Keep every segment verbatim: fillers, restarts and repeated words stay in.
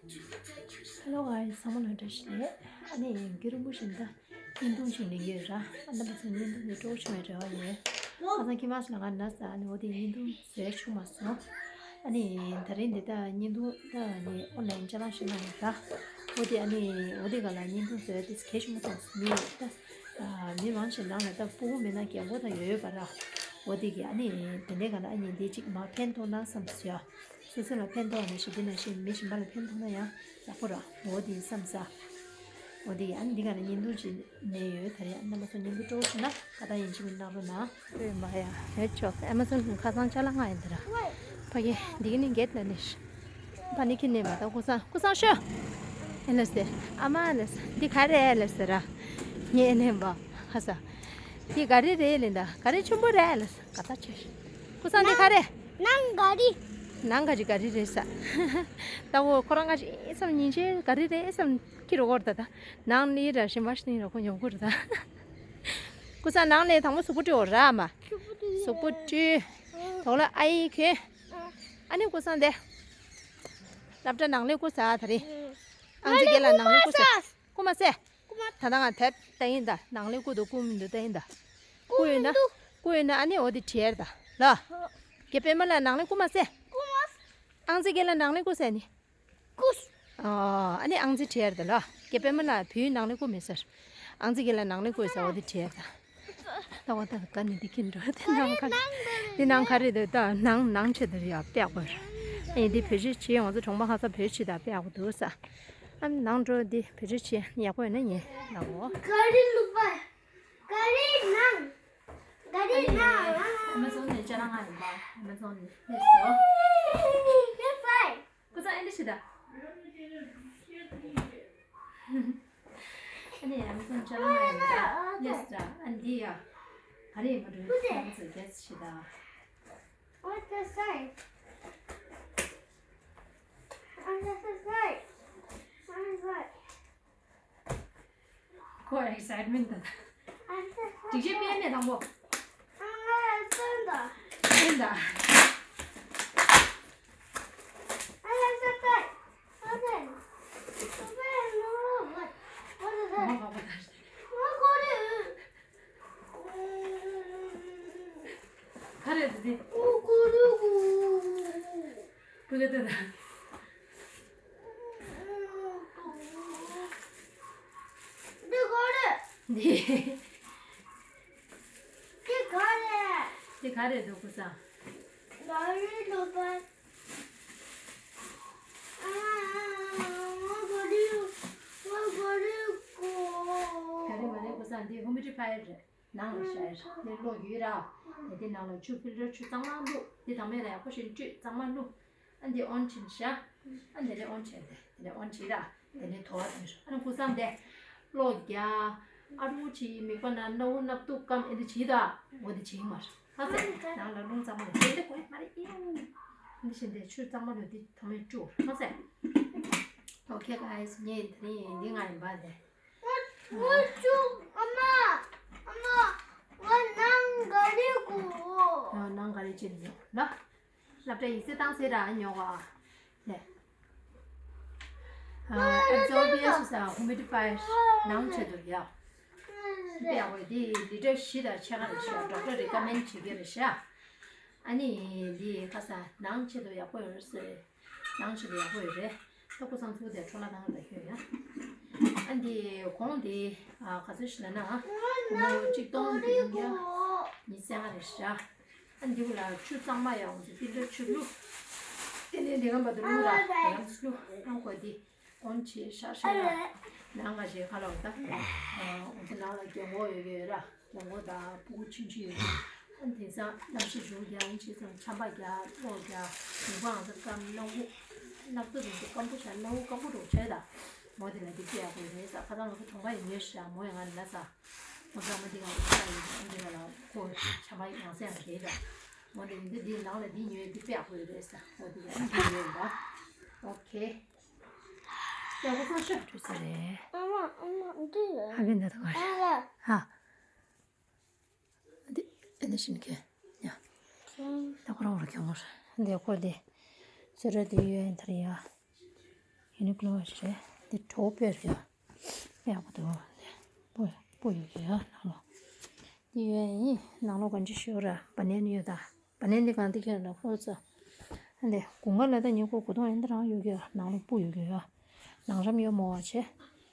Hello guys, ཚང་མ་ལ་བཀྲ་ཤིས་བདེ་ལེགས། ཨ་ནི་རྒྱུན་རིང་པོ་ཞིག་ད་བརྙན་ཐུང་ཞིག་ལེན་གྱི་ཡོད་ར། ཨ་ནི་རྣམ་པ་ཚོ་བརྙན་ཐུང་འདི་སྤྲོ་བོ་བྱུང་བའི་རེ་བ་ཡོད། ཁ་སང་ཁྱི་མ་ཞིག་ལ་ང་ན་ས་ཨ་ནི་འོ་དེ་བརྙན་ཐུང་བཟོས་བྱུང་མ་སོང་། ཨ་ནི་ད་རིང་འདི་ད་བརྙན་ཐུང་ད་ཨ་ནི་ཨོན་ལན་ཅ་ལག་ཞིག་གནང་ཡོད་ར། འོ་དེ་ཨ་ནི་འོ་དེ་ག་ལ་བརྙན་ཐུང་བཟོས་དེ་གལ་ཆེན་པོ་སོང་མི་ད་མི་མང་ཞིག་ནང་ལ་ད་སྤུ་གུ་མེད་ན་རྒན་གོག་ད་ཡོད་ཡོད་པ་ར། འོ་དེ་གི་ཨ་ནི་དེ་འདྲའི་ག་ལ་ཨ་ནི་འདི་གཅིག་མ་ཕན་ཐོགས་ན་བསམ་སོང་ཡ། སོ་སོ་ལ་ཕན་ཐོགས་ནས་ཞི་བདེ་ནས་ཞི་མི་གཞན་པ་ལ་ཕན་ཐོགས་ན་ཡང་ཡག་པོ་ར། འོ་དེ་བསམ་ས། འོ་དེ་ཡང་འདི་ག་ནས་བརྙན་ཐུང་ཅིག་ནས་ཡོད། ད་རེས་རྣམ་པ་ཚོ་བརྙན་ཐུང་སྤྲོ་བོ་ཞིག་ན་ཁ་ཏང་ཡིན་གཅིག་མིན་གནང་རོགས་གནང་། རེད་མ་ཡ་རེད་ཆོག་ཨེ་མ་ཟོན་ཁ་སང་ཅ་ལག་ང་ཡིན་ད་ར། ཕ་གི་འདི་གི་ནི་གེད་ལ་ནི་ཕ་ནི་ཁྱི་ནི་མ་ད་ཀུ་སང་ཀུ་སང་ཤོ། ཨེ་ལ་སེ་ཨ་མ་ཨེ་ལ་སེ་འདི་ག་རེད་ཨེ་ལ་སེ་ར། ངས་ཨེ་ནས་མ་ཧ་ས། འདི་ག་རེ་རེད་ལེ་ད་ག་རེ་ཆུན་པོ་རེད་ཨེ་ལ་སེ་ག་ད་ཆེ་ཀུ་སང་འདི་ག་རེད། ནང་ག་རི། ནང་ག་རི་ག་རི་རེད་ས། ད་འོ་ཁོ་རང་ང་ཞིག་ཨེ་བསམ་ཉིན་ཤས་ག་རི་རེད་ཨེ་བསམ་ཁྱི་རོ་གོར་ད་ད། ནང་ནི་ར་ཞིམ་པ་ཞིག་ནི་ར་ཁོ་ཉོ་གུ་ར་ད། ཀུ་སང་ནང་ནས་དང་པོ་གཟུགས་པོ་བཀྲུ་འོ་ར་མ། གཟུགས་པོ་བཀྲུ། དོག་ལ་ཨ་ཡི་ཁྱོད། ཨ་ནི་ཀུ་སང་དེ། སློབ་གྲྭ་ནང་ལས་ཀུ་ས་ད་རེད། ཨང་རྩིས་རྒན་ལ་ནང་ལས་ཀུ་ས། ཀུ་མ་སེ། ད་ལྟ་ང་དེབ་ལྟ་ཡིན་ད། ནང་ལས་ཀུ་འདུག་ཀུ་མི་འདུག་ལྟ་ཡིན་ད། ཀུ་ཡོད་ན། ཀུ་ཡོད་ན་ཨ་ནི་འོ་དེ་བྲིས་ཡར་ད། ལ། རྒན་པད་མ་ལ་ནང་ལས་ཀུ་མ་སེ། ཨང་རྩིས་རྒན་ལ་ནང་ལས་ཀུ་སེ་ནི། ཨ་ནི་ཨང་རྩིས་བྲིས་ཡར་ད་ལ། རྒན་པད་མ་ལ་བུའི་ནང་ལས་ཀུ་མི་ཟེར། ཨང་རྩིས་རྒན་ལ་ནང་ལས་ཀུ་ཟེར་འོ་དེ་བྲིས་ཡར་ད། ལྟ་བ་ལྟ་ག་ནི་འདི་ཁྱིམ་འགྲོ་དེ་ནང་ག་དེ་ནང་ག་རེ་འདུག་ད་ནང་ནང་ཆེད་དུ་ཡ་དཔེ་ཡག་པོ་རེད། ཨེ་འདི་བེད་སྤྱོད་བྱེད་ཡོང་ཚོ་གྲོང་པ་ཧ་ས་བེད་སྤྱོད་ད་དཔེ་ཡག་པོ་འདུག་ས། ཨ་ནང་འགྲོ་འདི་བེད་སྤྱོད་བྱེད་ཡག་པོ་ཡོད་ན་ཉེ་ལ་འོ། ག་རེ་ལུག་པ། ག་རེ་ནང་། ག་རེ་ནང་། ཨ་མ་ཛོན་ནས་ཅ་ལག་ང་ཡིན་པ། ཨ་མ་ཛོན་ནས་སླེབས་སོ། Yes, right. ཀུ་ཚང་ཨེ་འདྲ་ཞིག་ད། ཨ་ནི་ཨ་མ་ཛོན་ཅ་ལག་ང་ཡིན་པ། Yes, ད་ཨ་འདི་ཡ། ག་རེ་ཡིན་པ་འགྲོ་ཡིན་ཚོ་རྒྱས་ཞིག་ད། What's the sign? What's the sign? What's the sign? ཁོ་excitement་ད། སྒྲིག་ཆས་པས་ནས་དང་པོ། ཨ་ང་ལ་སོན་ད། སོན་ད། ཨ་ང་ལ་སོན་ད། ཨ་ང་ལ་སོན་ད། ཨ་ང་ལ་སོན་ད། ཨ་ང་ལ་སོན་ད། ག་རེ་རེད་དེ། ཀུ་ཀུ་རུ་ཀུ། ཀུ་ཀུ་རུ་ཀུ། འདི་ག་རེ། འདི། འདི་ག་རེ། འདི་ག་རེ་འདུག་ཀུ་སང་། ག་རེ་འདུག་པ། ང་ག་རེ། ང་ག་རེ་གོ། ག་རེ་མ་རེད་ཀུ་སང་། འདི་ཧུ་མི་ཌི་ཕའི་ཡར་རེད། ནང་ལ་བཞག་ཡ་དེ་གློག་ཡོད་ར། དེ་དེ་ནང་ལ་ཆུ་ཕིལ་ཊར་ཆུ་གཙང་མ་བླུགས། དེ་དང་པོ་ལ་ཡག་པོ་ཞིག་བཀྲུས་གཙང་མ་བླུགས། ཨ་འདི་ཨོན་བྱས་བཞག་ཨ་འདི་ནས་ཨོན་བྱས་ཏེ་དེ་ནས་ཨོན་བྱས་ར། དེ་ནས་དོ་བ་དེ་ཨ་ནི་ཀུ་སང་དེ་གློག་རྒྱག་ཨ་རུ་ཅིག་མིད་པ་ན་སྣ་བུག་སྣབས་ཏུག་སྐམ་ཨེ་འདི་བྱས་ད། འོ་འདི་བྱས་མ་རེད་མ་ཟད། ནང་ལ་རླུང་གཙང་མ་ལ་དེ་འདི་དགོས་མ་རེད་ཨེ། འདི་བཞིན་དེ་ཆུ་གཙང་མ་ལ་འདི་དང་པོ་བཀྲུ་མ་ཟད། Okay guys, ངས་དེ་རིང་འདི་ང་ཡིན་པ་དེ། ང་ཆུ་ཨ་མ། ཨ་མ། ང་ནང་ག་རེ་དགོས། ཨ་ནང་ག་རེ་བྱེད་ནི་ཡོད་ལ། སློབ་གྲྭ་ཡིག་ཚད་བཏང་ཟེར་ར་ཉོ་བ། ནས། ཨ་ཛོ་བི་ཨེ་སུ་ས་ཧུ་མི་ཌི་ཕའི་ཡར་ནང་ཆེད་དུ་ཡ། དཔེ་ཡག་པོ་འདི་ལི་ཊར་བཞི་དང་ཕྱེད་ཀ་རེད་ཤག་ཌོག་ཊར་རི་ཀ་མེན་ཌི་བྱེད་ཀྱི་རེད་ཤག་ཨ་ནི་འདི་ཁ་སང་ནང་ཆེད་དུ་ཡག་པོ་ཡོད་རེད་ཟེར། ནང་ཆེད་དུ་ཡག་པོ་ཡོད་རེད། ད་ཀུ་སང་ཚུར་དེ་འཕྲོ་བརླག་བཏང་ལ་ཁྱོད་ཡ། ཨ་འདི་གོང་དེ་ཨ་ག་ཚོད་ཞིག་ལབ་ན་ཨ་ནི་གཅིག་སྟོང་བདུན་བརྒྱ་ཉི་ཤུ་རྩ་ལྔ་རེད་ཤག་ཨ་འདི་བུ་ལ་ཆུ་གཙང་མ་ཡང་འོང་ཚེ་ཕིལ་ཊར་ཆུ་བླུགས། དེ་ནས་འདི་གམ་པ་དུ་བླུགས་ར་དེ་གམ་བླུགས་ཨ་གོ་དེ་ཨོན་བྱས་ཤག་ཤག་ལ་ནང་ང་བྱས་ཁ་ལོག་ད་ཨ་འོང་ཚེ་ནང་ལ་རྒན་གོག་ཡོད་ཀྱི་ཡོད་ར། རྒན་གོག་དང་སྤུ་གུ་ཆུང་ཆུང་ཡོད། ཨ་དེང་སང་གནམ་གཤིས་རུ་རྒྱག་ཡིན་བྱས་ཙང་ཆམ་པ་རྒྱག་གློག་རྒྱག་མི་ཕོ་ཨང་ཚ་སྐམ་སྣ་བུག་སྣབས་ཏུ་རིང་པོ་སྐམ་པོ་བྱ་སྣ་བུག་སྐམ་པོ་འགྲོ་བྱས་ད། མོ་དེ་ལ་འདི་སྤྲད་ཡག་པོ་ཡོད་རེད་ས། ཁ་སང་ང་ཚོ་གྲོང་པ་ཡིན་ཡོད་ཤག་མོ་ཡང་ང་ལ་ས། མོ་ཚང་མ་འདི་ག་ལ་ས་ཡིན་ཨ་འདི་ག་ལ་ཁོ་ཆམ་པ་ཡང་སེ་ཡང་རེད་ད། མོ་དེ་ཡིན་འདི་འདི་ནང་ལ་འདི་ཉོས་འདི་སྤྲད་ཡག་པོ་ཡོད་རེད་ས། མོ་དེ་ལ་འདི་ཉོས་ཡོད་ད། ཨོ་ཁེ། ཡག་པོ་བཟོ་ཤོག་འགྲོ་ས་རེད། ཨ་མ་ཨ་མ་འདི་ཡོད། ཨ་བི་འདི་ད་ག་རེད། ཨ་ལ། ཧ། འདི་འདི་བཞིན་གྱི་ཡ། ད་ཁོ་རང་བར་གྱོང་བར་འདི་ཁོ་འདི་ཚུ་ར་འདི་ཡོད་ཡིན་ཐར་ཡ། ཡུ་ནི་ཀློ་བ་ཞིག་རེད། འདི་གྲོགས་སྤེལ་རེད་ཡ། ཡག་པོ་འདུག་འདི་སྤུ་སྤུ་ཡོད་ཀྱི་ཡ་ནང་ལོགས། འདི་ཡོད་ཡིན་ནང་ལོགས་ག་འདྲ་ཞིག་ཡོད་ར། བ་ནན་ཡོད་ད། བ་ནན་འདི་གང་འདི་ཁྱེར་ལ་ཁོ་ཚོ། ཨ་འདི་དགུན་ཁ་ལ་ད་ཉི་ཁོ་གོ་དོང་ཨེ་འདི་རང་ཡོད་ཀྱི་ཡ། ནང་ལོགས་སྤུ་ཡོད་ཀྱི་ཡ། ནང་རམ་ཡོད་མོ་བ་ཆེ།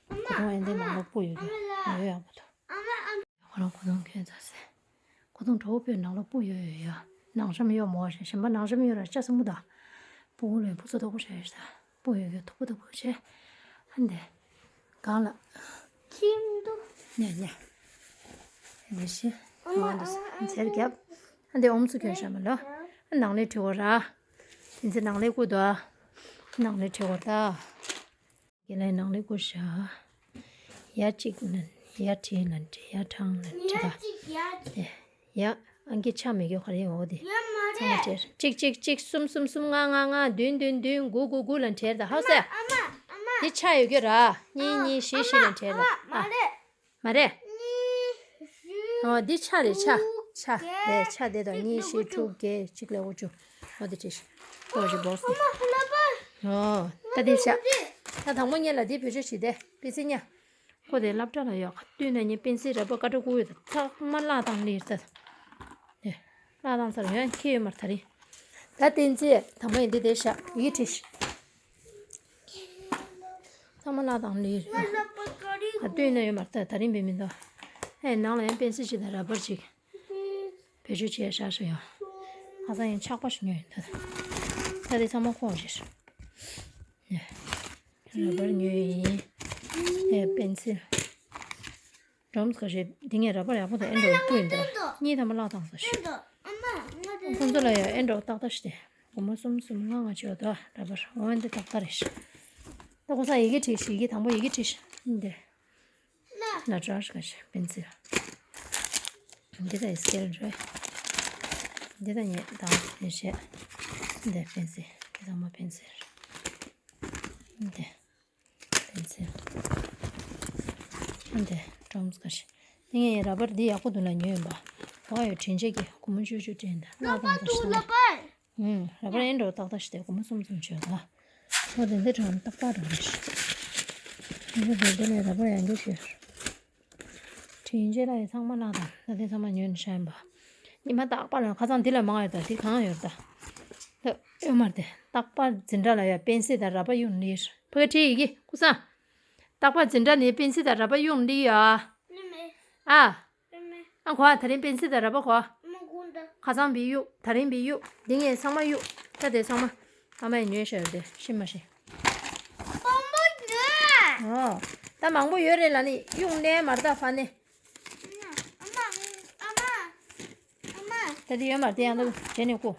གོ་དོང་ཨེ་འདི་ནང་ལོགས་སྤུ་ཡོད་ཀྱི་ཡ། ཡོད་ཡག་པོ་འདུག་ཁོ་རང་གོ་དོང་ཁྱོད་ཚ་སེ། གོ་དོང་གྲོགས་པོའི་ནང་ལོགས་སྤུ་ཡོད་ཡོད་ཡ། ནང་རམ་ཡོད་མོ་བ་ཆེ། གཞན་པ་ནང་རམ་ཡོད་ར་ལྕགས་སྲིན་པོ་དང་། སྤུ་གུ་ལོན་ཕུ་ཚོ་དོག་པོ་བྱས་ཡོད་ས། སྤུ་ཡོད་ཡོད་དོག་པོ་དོག་པོ་བྱས། ཨ་འདི། གང་ལ། ཁྱིམ་དུ། ཉ་ཉ། ཡ་ཤི། ཨ་མ་འདུག་ཟེར་རྒྱབ། ཨ་འདི་ཨོམ་ཚུ་གྱོན་ཤ་མ་ལོ། ཨ་ནང་ལས་བྲི་བ་ར། དེ་ཚེ་ནང་ལས་བསྐུ་དོ། ནང་ལས་བྲི་བ་ད། དེ་ལས་ནང་ལས་བསྐུ་ཤ། ཡ་གཅིག་ལ་ཡ་བྲིས་ལ་བྲིས་ཡ་གྲངས་ལ་བྲིས་ད། ཡ། ཨང་ཀི་ཆ་མེད་གི་ག་རེ་ཡོང་འོ་དེ། ཚང་མ་བྲལ། གཅིག་གཅིག་གཅིག་གསུམ་གསུམ་གསུམ་ལྔ་ལྔ་ལྔ་བདུན་བདུན་བདུན་དགུ་དགུ་དགུ་ལ་བྲལ་ད་ཧ་སེ། འདི་ཆ་ཡོད་གི་ར། གཉིས་གཉིས་བཞི་བཞི་ལ་བྲལ་ད། ཨ། མ་རེད། འོ་འདི་ཆ་རེད་ཆ། ཆ་རེད་ཆ་དེ་དང་གཉིས་བཞི་དྲུག་བརྒྱད་གཅིག་ལ་དགུ་བཅུ། འོ་དེ་བྲིས་ཤག་འོ་ཞིག་བོགས་སི། འོ། ད་དེ་ཆ། ད་དང་པོ་ཉལ་ལ་དེ་བེད་སྤྱོད་བྱེད་དེ་པི་སི་ཉ། ཁོ་དེ་སློབ་གྲྭ་ལ་ཡོད་ཁ་བཏུས་ན་ཉེ་པེན་སི་ར་པ་ཀ་ཏྲ་ཀུ་ཡོད་ད་ཚང་མ་བརླག་བཏང་ལེར་ད། ཨེ། བརླག་བཏང་ཚར་ཡོད་ཁྱེད་ཡོད་མར་ད་རིང་། ད་བསྟན་རྩིས་དང་པོ་ཡིན་འདི་དེ་ཤ་ཡི་ཁྲིད་ཤི། ཚང་མ་བརླག་བཏང་ལེར། ཨ་བཏུས་ན་ཡོད་མར་ད་ད་རིང་བས་མི་འདུག་ཨེ་ནང་ལ་ཡང་པེན་སི་ཅིག་དང་ར་པར་ཅིག་བེད་སྤྱོད་བྱས་བཞག་ཤ་ཡོད། ཁ་སང་ཡང་ཆག་པ་ཞིག་ཉོས་ཡོད་ད། ད་དེ་ཚང་མ་ཁོག་བཞེས། ཨེ། ར་པར་ཉོས་ཡིན། ཨེ་པེན་སིལ། སྒྲོམ་ཁ་ཤས་འདི་ངས་ར་པར་ཡག་པོ་དང་ཨེ་འགྲོ་སྤུ་ཡིན་ད། གཉིས་ཐ་མ་བརླག་བཏང་ས་ཤི། ཁོང་ཚོ་ལ་ཡང་ཨེ་འགྲོ་ཏག་ཏག་ཤི་སྟེ། སྒོར་མོ་གསུམ་གསུམ་ལྔ་ལྔ་བྱེད་འོ་ད་ར་པར་འོ་འདི་ཏག་ཏག་རེད་ཤི། ད་ཁོང་ཚང་ཡི་གེ་བྲིས་ཤི་ཡི་གེ་དང་པོ་ཡི་གེ་བྲིས་ཤི་འདི། ན་ཏྲ་ཤི་ཁ་ཤས་པེན་སིལ། འདི་ད་ཡི་སྐེལ་རེད། འདི་ད་ངས་དང་དེ་བྱས། འདི་པེན་སིལ་འདི་ཚང་མ་པེན་སིལ་རེད། འདི། པེན་སིལ། འདི་སྒྲོམ་ཁ་ཤས། འདི་ངས་ར་པར་འདི་ཡག་པོ་འདུག་ལ་ཉོས་ཡིན་པ། བ་ཡོད་དྲིན་ཆེ་གི་སྒོར་མོ་བཅུ་བཅུ་སྤྲད་ཡིན་ད་བརླག་བཏང་ད་ཤི་ད། ཨུམ་ར་པར་ཨེ་འགྲོ་ཏག་ཏག་ཤི་སྟེ་སྒོར་མོ་གསུམ་གསུམ་བྱོས་ད། ཨོ་དེ་འདི་གྲང་ཏག་ཏག་གྲང་ཤི། འདི་འདི་འདི་ནས་ར་པར་ཡང་འགྲོ་ཤི། དྲིན་ཆེ་ལ་ཡི་ཚང་མ་བརླག་དང་ད་དེ་ཚང་མ་ཉོས་ནས་ཤ་ཡིན་པ། ཉི་མ་རྟག་པར་ཁ་སང་འདི་ལ་མང་ཡོད་ད་འདི་གང་ཡོད་ད། ད་ཨེ་མར་དེ་རྟག་པར་འཛིན་གྲྭ་ལ་ཡ་པེན་སིལ་དང་ར་པར་གཡུག་ནི་ཕ་གི་ཁྲིད་ཡི་གེ་ཀུ་སང་། རྟག་པར་འཛིན་གྲྭ་ནས་པེན་སིལ་དང་ར་པར་གཡུག་ནི་ཡ། ཨ། ཨ་གོ་ཨ་ད་རིང་པེན་སིལ་དང་ར་པར་གོ་ཨ། ཁ་སང་བི་གཡུག་ད་རིང་བི་གཡུག་འདི་ངས་ཚང་མ་གཡུག་ད་དེ་ཚང་མ་ཨ་མས་ཉོས་ཤ་ཡོད་དེ་ཤི་མ་ཤི། ཨོ། ད་མང་པོ་ཡོད་རེད་ལ་ནི་གཡུག་ནས་མར་ད་ཕ་ནས། ད་དེ་ཡོད་མ་རེད་དེ་ཡང་ད་བྱས་ནས་བསྐུ།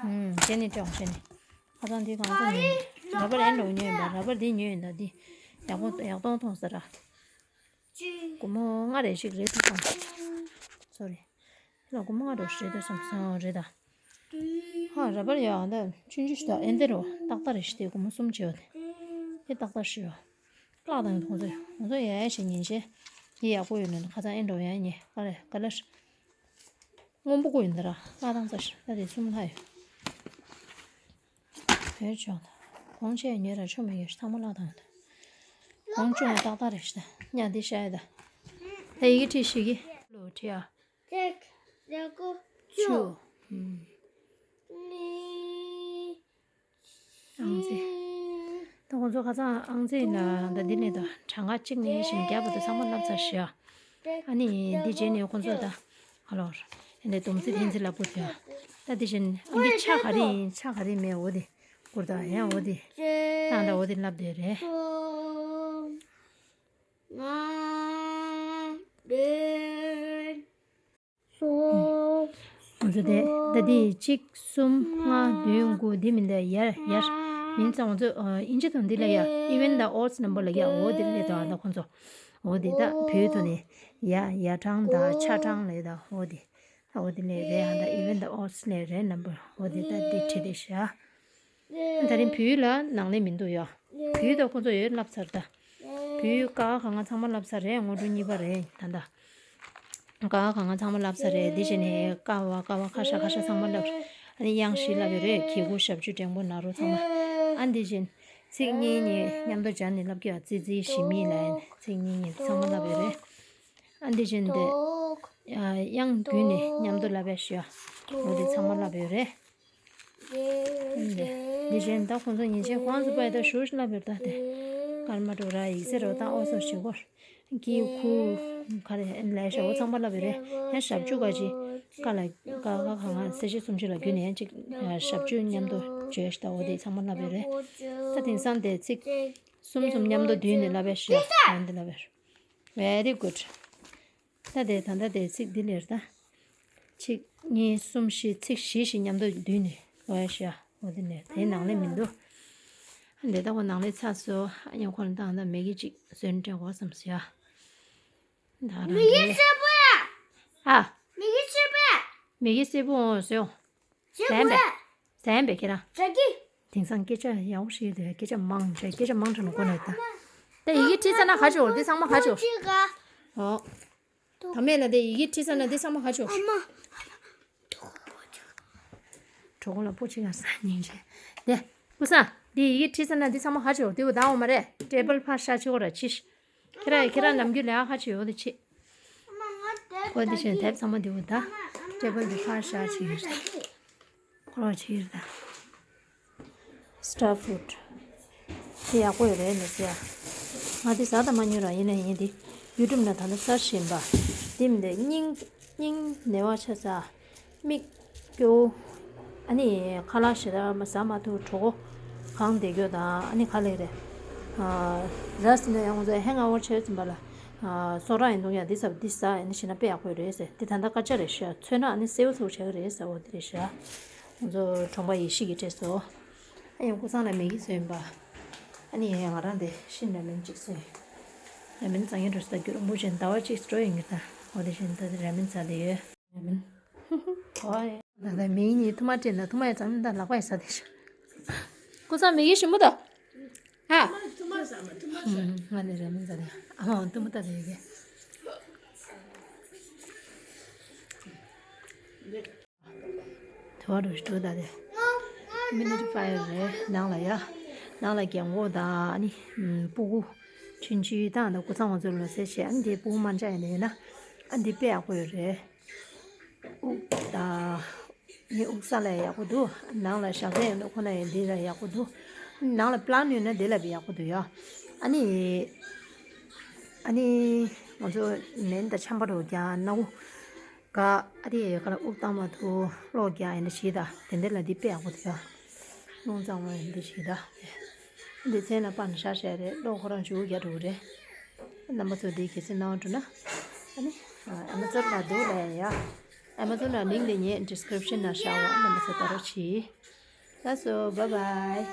ཨུམ་བྱས་ནས་སྐྱོང་བྱས་ནས། ཁ་སང་འདི་གང་ཚོ་ཉོས་ཡིན། ར་པར་ཨེ་འགྲོ་ཉོས་ཡིན་པ་ར་པར་འདི་ཉོས་ཡིན་ད་འདི། ཡག་པོ་ཡག་ཏོང་ཏོང་ཟེར་ར། སྒོར་མོ་ལྔ་རེ་ཞིག་རེད་འདུག་གམ། སོ་རི། ལ་སྒོར་མོ་ལྔ་རེ་ཞིག་རེད་འདུག་བསམ་སོང་རེད་ད། ཧ་ར་པར་ཡ་ད་ཆུང་ཆུང་ཞིག་ད་ཨེ་འདི་རོ་ཏག་ཏག་རེ་ཞིག་དེ་སྒོར་མོ་གསུམ་བྱས་ཡོད་དེ། དེ་ཏག་ཏག་ཞིག་ཡོད། བཀླགས་དང་ཁོང་ཚོས་ཁོང་ཚོ་ཡ་ཡ་ཞིག་ཉན་ཤེས། དེ་ཡག་པོ་ཡོད་ནི་ཁ་སང་ཨེ་འགྲོ་ཡ་ཉེ་ག་རེ་ག་ལེར། སྔོན་པོ་ཀུ་ཡིན་ད་ར་བཀླགས་དང་ཚ་ཞིག་ད་དེ་གསུམ་ལྷག་ཡོད། བོད་ཆོག་ད། གོང་ཆེ་ཉོས་ར་ཆོ་མེད་ཡོད་ཚང་མ་བརླག་བཏང་ད། གོང་ཆུང་བ་ཏག་ཏག་རེད་ཤི་ད་ཉ་འདི་ཤ་ཡ་ད། ད་ཡི་གེ་བྲིས་ཤིག་གི་ལོ་བྲིས་ཨ། ཐེག་ལེ་ཀོ་ཅུ། ཨང་རྩིས། ད་ཁོང་ཚོ་ཁ་སང་ཨང་རྩིས་ལ་ད་འདི་ནས་ད་གྲངས་ཀ་གཅིག་ནས་བཞིན་བརྒྱ་བར་དུ་ཚང་མ་བསླབ་ཚར་ཤི་ཨ། ཨ་ནི་འདི་རྗེས་ནས་ཁོང་ཚོ་ད་ཧ་ལོ་ར་འདི་སྡོམ་རྩིས་འཐེན་རྩིས་ལབ་དགོས་ཡ། ད་འདི་བཞིན་ཨ་འདི་ཆ་ག་རེ་ཡིན་ཆ་ག་རེ་མེད་འོ་དེ། སྐུར་དང་ཡང་འོ་དེ། ཏང་དང་འོ་དེ་ལབ་དེ་རེད། ང་དེ་ང་ཚོ་དེ་ད་དེ་གཅིག་གསུམ་ལྔ་བདུན་དགུ་དེ་མིན་དེ་ཡར་ཡར་མིན་ཙང་ང་ཚོ་ཨིན་ཇི་དང་འདི་ལ་ཡ་even the odd number ལ་ཡ་འོ་དེ་ལས་དང་ད་ཁོང་ཚོ་འོ་དེ་ད་བོད་དུ་ནས་ཡ་ཡ་གྲངས་དང་ཆ་གྲངས་ལས་ད་འོ་དེ། ཨོ་དེ་ལས་རེད་ཨ་ད་even the odds ལས་རེད་number ཨོ་དེ་ད་དེ་བྲིས་དེ་ཤ། ད་རིང་བོད་ཡིག་ལ་ནང་ལས་མི་འདུག་ཡ། བོད་ཡིག་ད་ཁོ་ཚོ་ཡོད་བསླབ་ཚར་ད། བོད་ཡིག་ཀ་ཁ་ག་ང་ཚང་མ་བསླབ་ཚར་རེད་ངོ་སྤྲོད་གཉིས་པ་རེད་ད་ད། ཀ་ཁ་ག་ང་ཚང་མ་བསླབ་ཚར་རེད་འདི་བྱས་ནས་ཀ་བ་ཀ་བ་ཁ་ཤ་ཁ་ཤ་ཚང་མ་བསླབ་རེད། ཨ་ནི་དབྱངས་བཞི་བསླབ་ཡོད་རེད་གི་གུ་ཞབས་ཀྱུ་འགྲེང་བུ་ན་རོ་ཚང་མ། ཨ་འདི་བྱས་ནས་ ཚིག་གཉིས་གཉིས་མཉམ་དུ་སྦྱར་ནས་ལབ་ཀྱི་ཡོད། ཙི་ཙི་ཞི་མི་ལབ་ཡ་ནི་ཚིག་གཉིས་གཉིས་ཚང་མ་ལབ་ཡོད་རེད། ཨ་འདི་བཞིན་དེ་དབྱངས་བསྒྱུར་ནས་མཉམ་དུ་ལབ་ཡ་ཞུ་ཡ། འོ་དེ་ཚང་མ་ལབ་ཡོད་རེད། འདི་བཞིན་ད་ཁོང་ཚོ་ཉིན་བྱེད་ཁོང་ཚོ་པའི་ད་ཞུ་ལབ་ཡོད་ད་དེ། སྐར་མ་དྲུག་ར་ཡིག་ཚད་རོ་ད་ཨོ་སོ་ཞུ་གོ། ཀི་ཁུ་ག་རེ་ལས་ཞོ་ཚང་མ་ལབ་ཡོད་རེད། ཡང་ཞབས་ཀྱུ་ག་ཅི་ཀ་ལ་ཀ་ཀ་ག་ང་ས་བཅད་སུམ་ཅུ་ལ་བརྒྱུད་ནས་ཡང་ཅིག་ཞབས་ཀྱུ་མཉམ་དུ་བརྗོད་ཤ་ད་འོ་དེ་ཚང་མ་ལབ་ཡོད་རེད། ད་དེང་སང་དེ་ཚིག་གསུམ་གསུམ་མཉམ་དུ་བསྡུས་ནས་ལབ་ཡ་ཞོ་ཡང་དེ་ལབ་ཡོད། Very good. ད་དེ་ད་ལྟ་དེ་ཚིག་འདི་ལེར་ད། གཅིག་གཉིས་གསུམ་བཞི་ཚིག་བཞི་ཞིག་མཉམ་དུ་བསྡུས་ནས་ལོ་ཡ་ཤ་འོ་དེ་ནས་དེའི་ནང་ལས་མི་འདུག་འདི་ལྟ་བུ་ནང་ལས་ཚ་སོ་ཨ་ཡང་ཁོ་ལ་བཏང་ད་མེ་གི་གཅིག་བཟོས་ནས་སྤྲད་དགོས་བསམ་སོ་ཡ། ད་རང་མེ་གི་རེད། སེར་པོ་ཡ། ཨ། མེ་གི་སེར་པོ་ཡ། མེ་གི་སེར་པོ་འོང་སོ། ཟན་པས། ཟན་པས་ཁྱེད་རང་། ཟ་གི། དེང་སང་སྐད་ཆ་ཡག་པོ་ཞིག་འདུག་སྐད་ཆ་མང་དྲགས་སྐད་ཆ་མང་དྲགས་ན་གོ་ནས་ད། ད་ཡི་གེ་བྲིས་ཚར་ན་ག་ཆོག་འདི་ཚང་མ་ག་ཆོག་ཨོ། ད་མེད་ན་དེ་ཡི་གེ་བྲིས་ཚར་ན་འདི་ཚང་མ་ག་ཆོག་གྲོགས་པོ་ལ་པོ་ཆེ་ག་ས་སྙིང་རྗེ། དེ། སྐུ་སངས་འདི་ཡི་གེ་བྲིས་ཚར་ན་འདི་ཚང་མ་ག་ཆོག་དེ་བུ་ད་འོ་མ་རེད་ཊེ་བལ་ཕར་བཞག་ཆོག་ར་ཕྱི། ཁྱེད་རང་ཁྱེད་རང་ནམ་རྒྱུན་ལས་ཨ་ཁ་ཆེ་ཡོད་དེ་ཆེ། ཁོ་འདི་བཞིན་དེབ་ཚང་མ་འདི་བུ་ད་ཊེ་བལ་འདི་ཕར་བཞག་ཆེ་ཡོད་རེད། ཁོ་རང་ཆེ་ཡོད་ད། སི་ཊར་ཕུཌ། དེ་ཡག་པོ་ཡོད་རེད་མི་ཟེར། ང་དེ་ཟ་ད་མ་ཉོ་ར་ཡིན་ན་ཡིན་དེ་ཡུ་ཊུབ་ན་ད་ལྟ་གསར་བཞིན་པ། དེ་མི་འདི་སྙིང་སྙིང་ནད་པ་ཆ་ས། མིག་སྐྱོ། ཨ་ནི་ཁ་ལག་ཞེ་དྲག་མ་ཟ་མ་ཐུབ་གྲོད་ཁོག་གང་བསྡད་རྒྱུ་དང་ཨ་ནི་ཁ་ལག་རེད། ར་ཟིན་ན་ཡང་ང་ཚོ་ཧེང་ཨ་ཝར་བྱས་ཟིན་པ་ལ། སོ་ར་ཡིན་འདུག་ཡ་འདི་ཟ་འདི་ཟ་ཨ་ནི་ཞེ་ན་དཔེ་ཡག་པོ་རེད་ཟེར་འདི་ད་ལྟ་སྐར་ཆ་རེད་ཤག་ཚོས་ན་ཨ་ནི་སེའུ་ཚུགས་བྱས་གི་རེད་ཟེར་འོ་འདི་རེད་ཤག་ང་ཚོ་གྲོང་པ་ཡེ་ཤེས་ཀྱི་སྤྲད་སོ། ཨ་ཡང་ཀུ་སང་ལ་མེ་གི་བཟོས་ཡིན་པ། ཨ་ནི་ཡང་ང་རང་དེ་ཤིན་ར་མེན་གཅིག་བཟོས། ར་མེན་བཟང་ཡིན་འགྲོ་ས་ད་རྒྱུ་རིང་པོ་ཅན་ཟླ་བ་གཅིག་འགྲོ་ཡིན་གི་ད་འོ་དེ་བཞིན་ད་དེ་ར་མེན་ཟ་དེ་ཡོད། ཨོའི། ད་ལྟ་མི་གཉིས་ཐུག་མ་སྤྲད་ན་ཐུག་མ་ཡ་ཙམ་ད་ལག་པ་ཡ་ཟ་དེ་ཤ། ཀུ་སང་མི་གི་ཞིམ་པོ་ད། ཧ། ང་ནི་ར་མེན་ཟ་དེ། ཨ་མ་ཐུག་མ་ད་དེ་ཡི་གེ། དུ་བ་རུ་ཞིག་འགྲོ་ད་དེ། མི་ནི་ཕ་ཡ་རེད་ནང་ལ་ཡ། ནང་ལ་རྒྱན་གོག་དང་ཨ་ནི། སྤུ་གུ། ཆུན་ཆུན་དང་ད་ཀུ་སང་ང་ཚོ་ལོ་སེ་བྱས་ཨ་ནི་དེ་སྤུ་གུ་མ་འདྲ་ཡ་ནི་ཡོད་ན། ཨ་འདི་དཔེ་ཡག་པོ་ཡོད་རེད། དབུགས་ད། ནི་དབུགས་ས་ལ་ཡག་པོ་འདུག་ནང་ལ་ཞག་ཚད་ཡོད་ན་ཁོ་ན་ཡང་འདི་ལ་ཡག་པོ་འདུག་ནང་ལ་པི་ལན་ཡོད་ན་འདི་ལ་ཡག་པོ་འདུག་ཡ། ཨ་ནི། ཨ་ནི། ང་ཚོ་ནན་ད་ཆམ་པ་རོ་རྒྱག་ནག་པོ། ག་ཨ་རི་ཡ་ག་ལ་དབུགས་བཏང་མ་ཐུབ་གློག་རྒྱག་ཡིན་ན་ཞིག་ད་དེ་འདྲ་ལ་འདི་དཔེ་ཡག་པོ་འདུག་ཡ། རླུང་གཙང་མ་ཡིན་འདི་ཞིག་ད། འདི་ཚན་ལ་པར་ནས་བཞག་བཞག་རེད་གློག་ཁོ་རང་བཅུག་རྒྱག་འགྲོ་གི་རེད། རྣམ་པ་ཚོ་འདི་གལ་སྲིད་སྣང་བ་འགྲོ་ན། ཨ་ནི། ཨ་མ་ཛོན་ལ་འདུག་ལ་ཡ། ཨ་མ་ཛོན་ལ་ལིང་འདི་ངས་ཌི་སི་ཀི་རིབ་ཤན་ན་བཞག་ཡ་རྣམ་པ་ཚོ་ལྟ་རོགས་གྱིས། ལགས་སོ། Bye bye.